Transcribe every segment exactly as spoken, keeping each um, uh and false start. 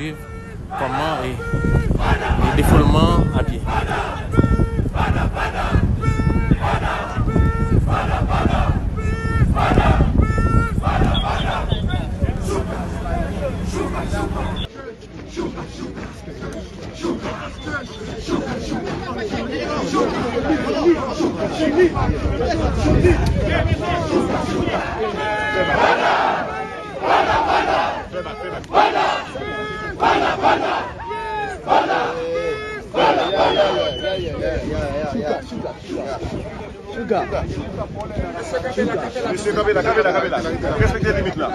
Kòman e, e defoulman apye. Mesye, kanpe la, kanpe la, kanpe la. Respekte limit la.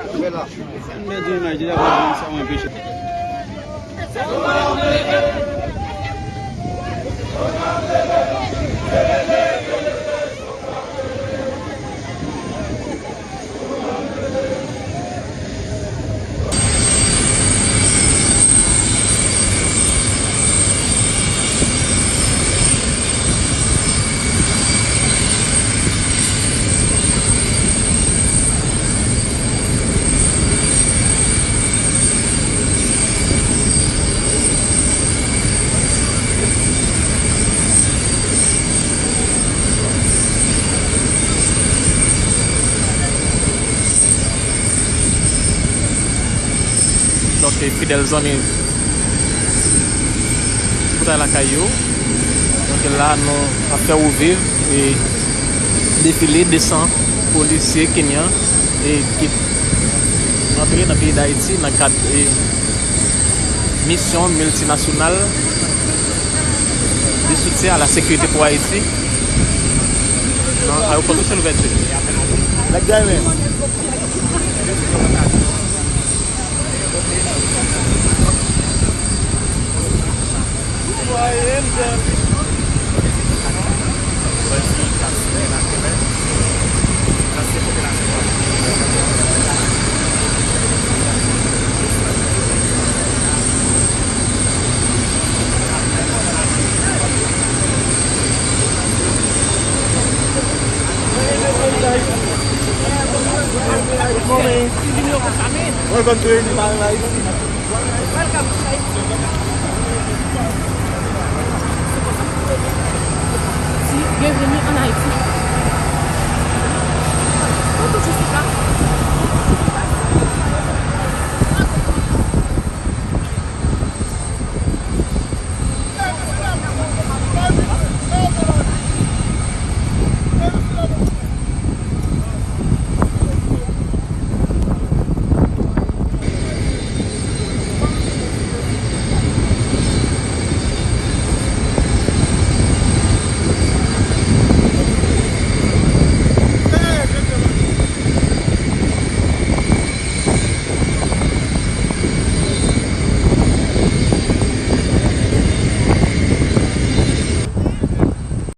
Donk, e, fidèl zanmi, koutay lakay yo. Donk, la, nou ap fè ou viv e defile de san polisye kenyan e ki antre nan peyi Dayiti nan kad, e, misyon miltinasyonal de soutien à la sécurité pour Haïti nan ayewopò Michel Louverture. Nèg Diamond. Welcome to Haiti. Welcome to Haiti. Bienvenue en Haïti. Ou toujou sou plas.